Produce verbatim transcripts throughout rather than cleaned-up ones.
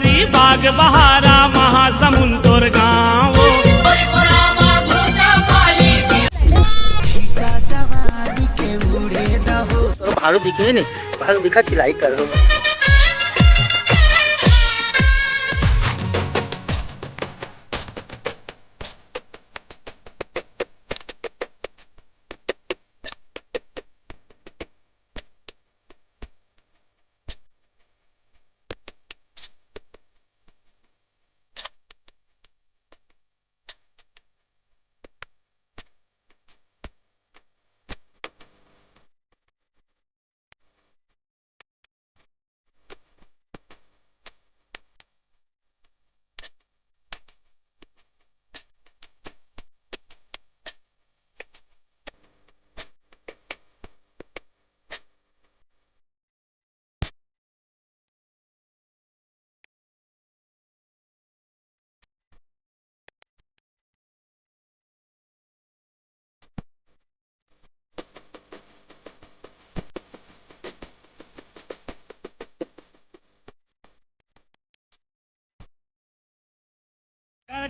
बाग बहारा महासमुंद तोर गाँव। तोर भालू दिखे नहीं, भालू दिखा कि like करो।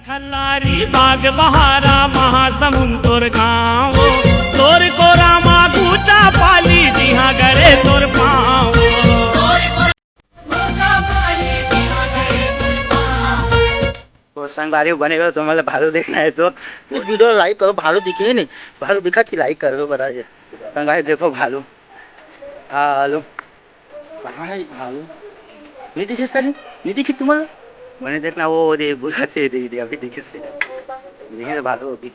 खल्लारी बाग बहारा महासमुंद तोर गाँव। तोर कोरा मा गुचा पाली जिहाँ गरे तोर पाँव। तो संगवारी बने रहो, तो मतलब भालू देखना है तो video like करो, भालू दिखे नहीं, भालू दिखा कि like करो, बता दे। संगवारी देखो भालू, हाँ, हेलो। कहाँ है भालू? नहीं दिखे इसका, नहीं, नहीं दिखे तुम्हारा? मैंने देखना वो दे, बुला से दे दे, अभी दिखे से। दिखे तो भालू अभी।